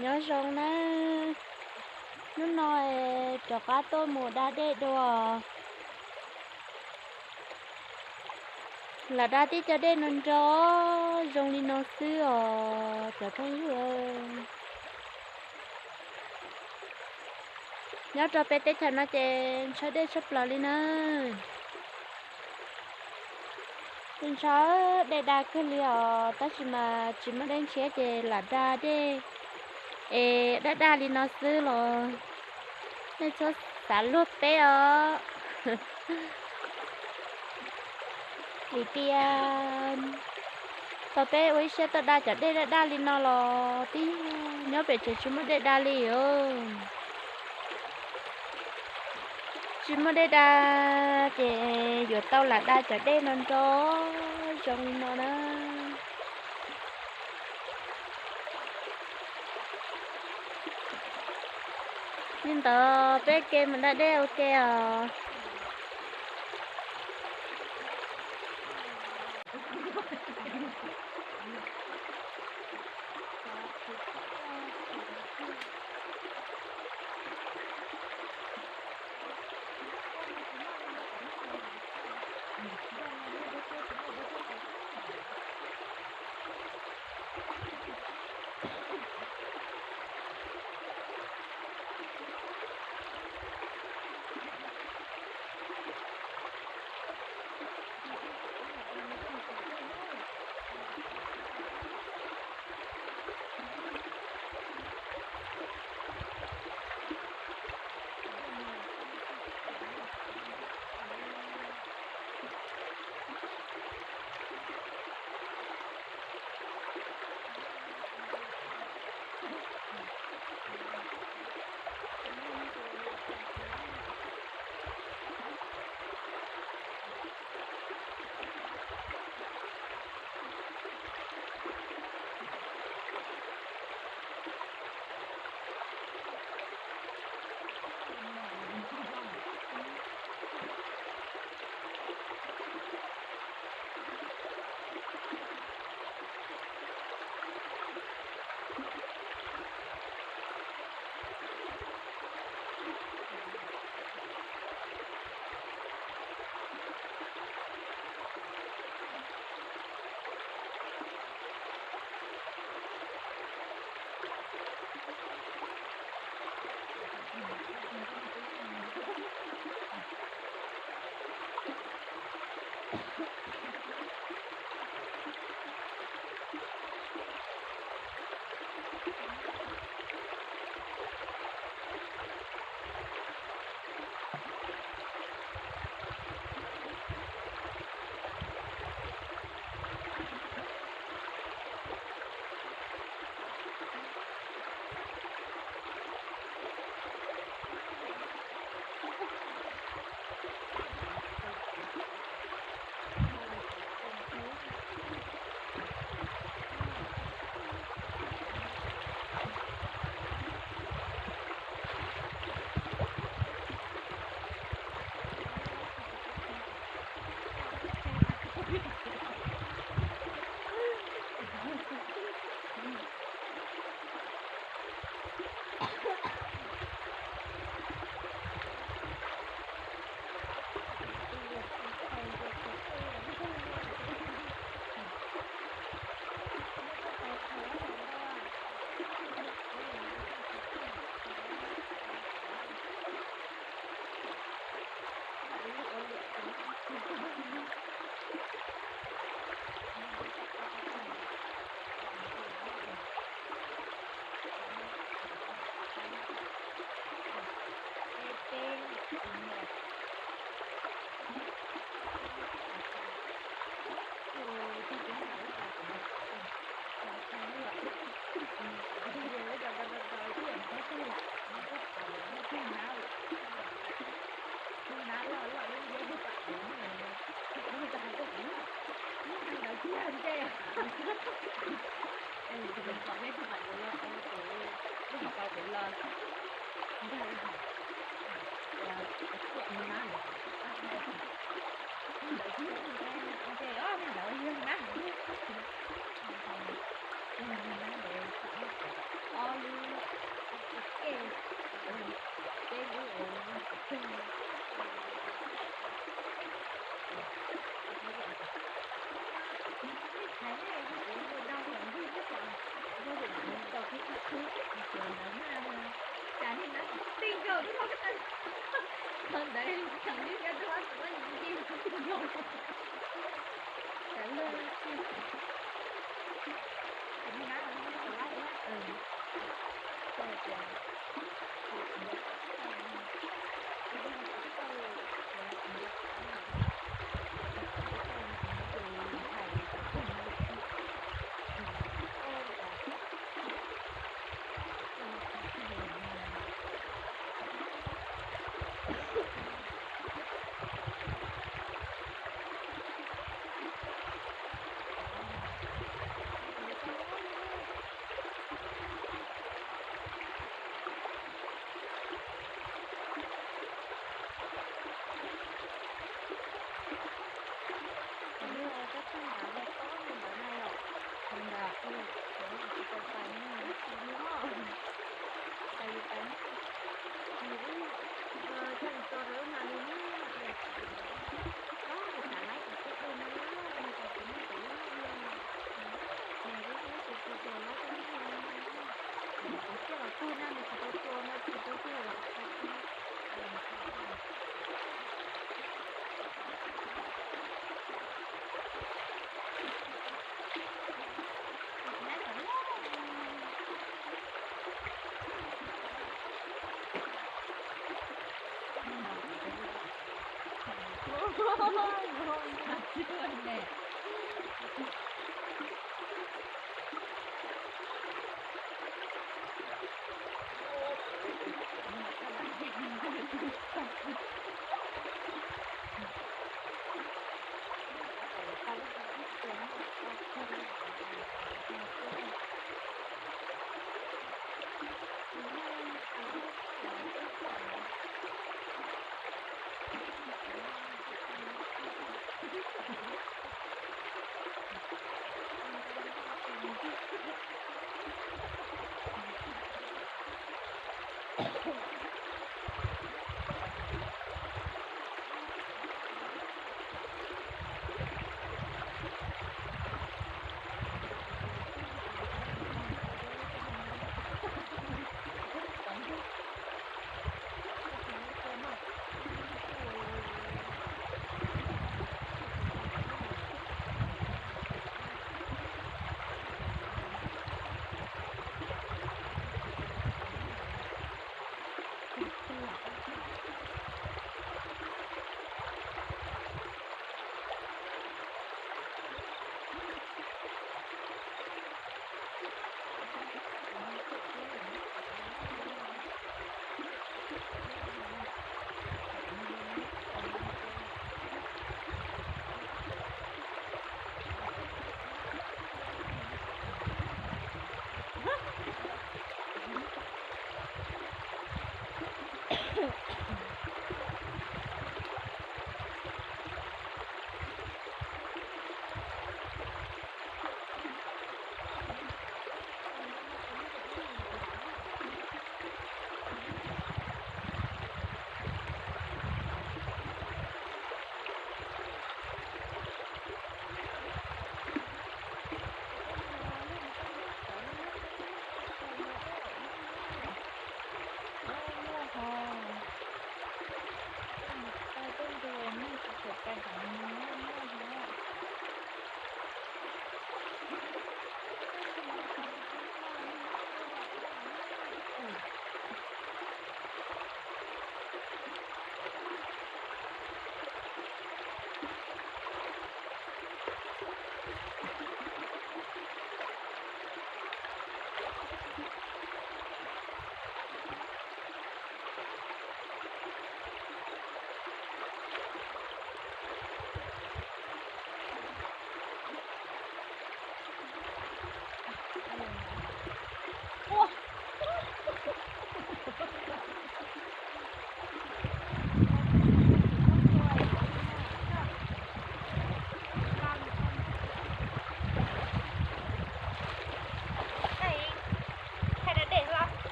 Nyob zoo na, hnub no rov qab tuaj mus da dej dua. Lam da tib co dej no nrov zoo li no xwb os cov phooj ywg. Nyob rau peb teb chaws no ces ntshaw dej tshaj plaws li na. Ntshaw dej da kawg li os, tab sis mas tsis muaj dej ntshiab ces lam da dej es daj daj li no xwb los nej txhob xav luag peb os. Vim tias thaum peb ua ib siab tuaj da cov dej daj daj li no los twb yog nyob pem tsev tsis muaj dej da li os. Tsis muaj dej da ces yuav tau lam da cov dej no nrov zoo li no na. Li ntawd peb ke mus da dej ua ke os.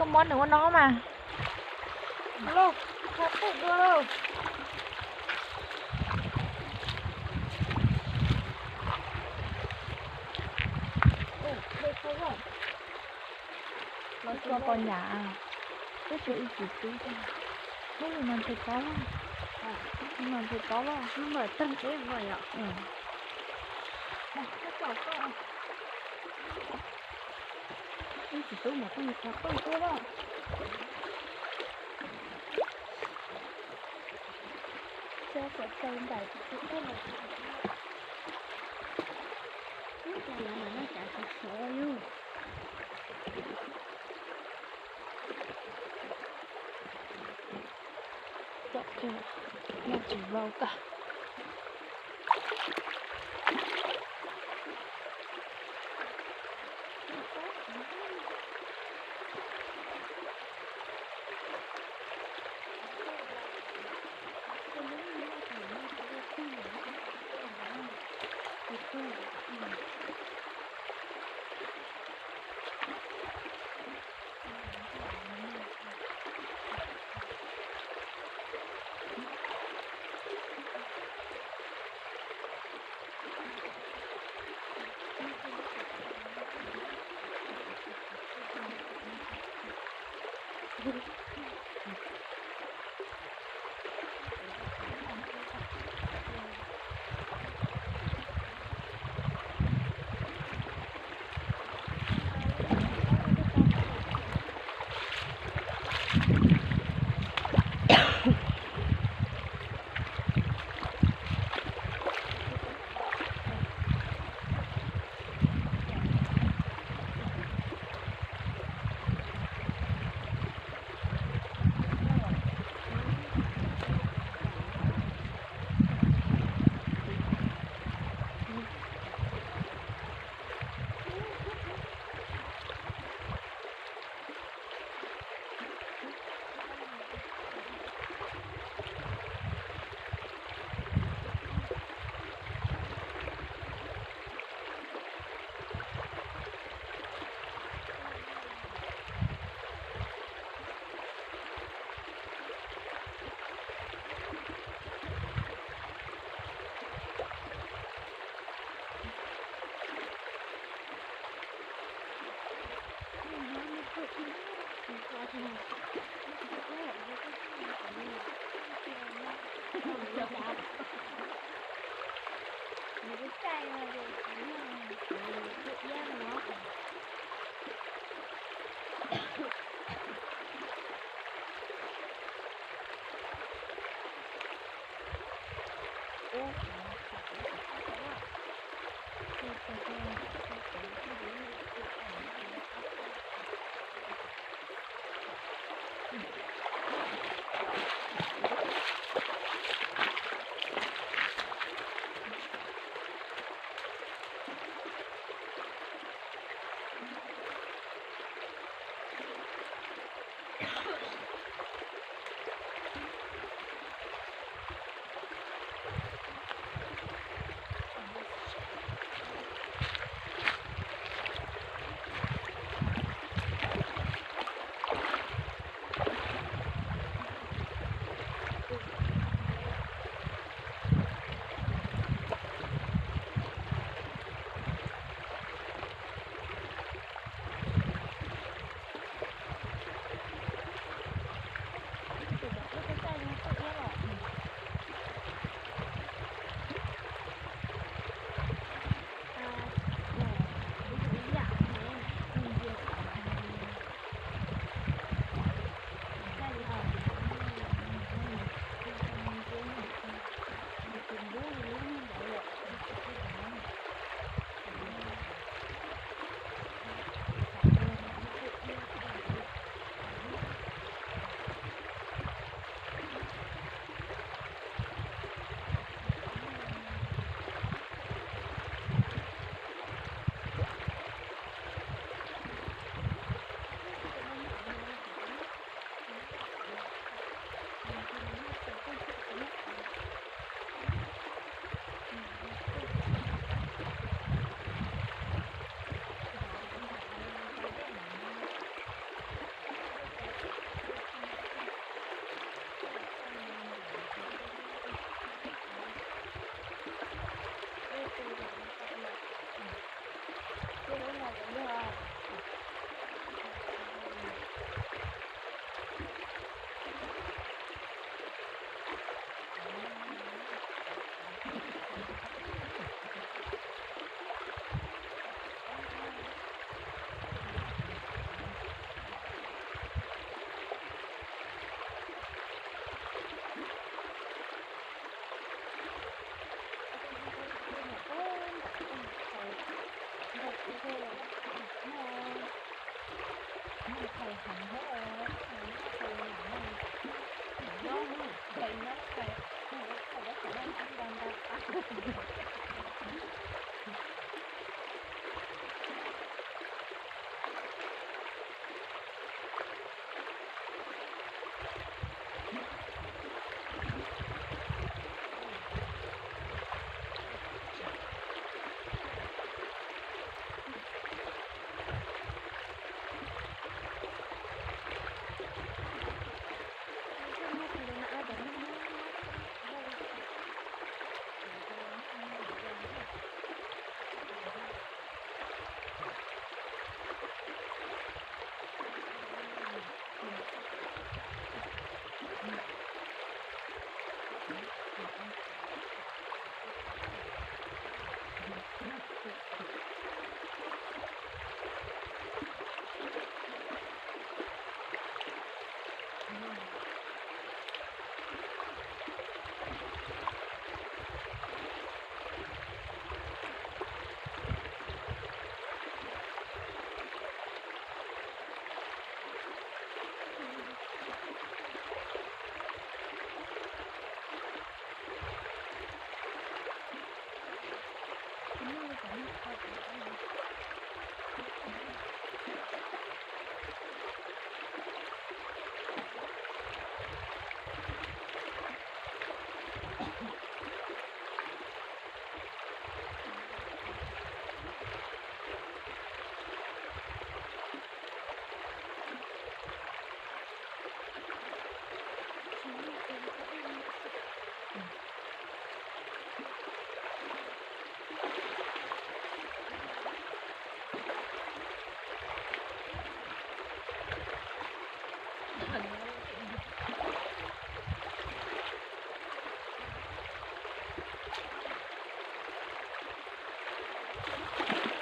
Koj muab nws ua no mas. Lauj, qhov twg dua lauj? Los tso koj nyam, tab sis ib tsis tub thiab. Hnub no ntshe tob, hnub no ntshe tob, hnub no tag ntshe no yom. Ib tsis tub mas kuj yuav qhov qoj thiab lawm. Tso kom tau npaim tsis tau los. Ub, cas no mas noj tsav tsis tshua yug. Tsom kawg, noj tsis vau kawg.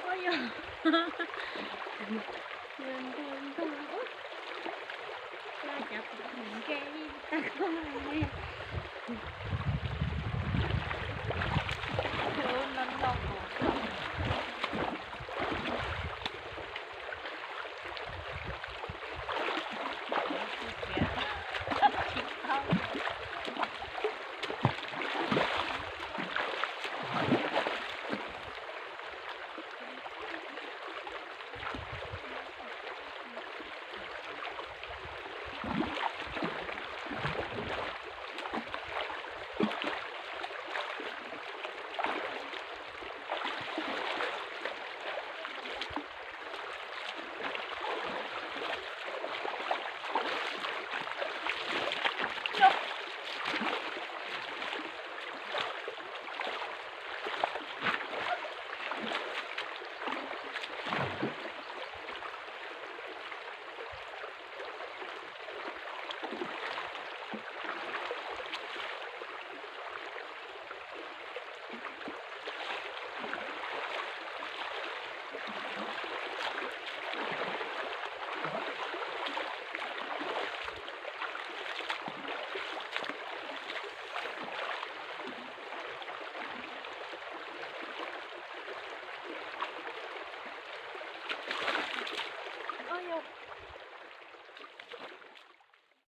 Ua yog, ntog ntog, cov pom nkev tag koj ne. No no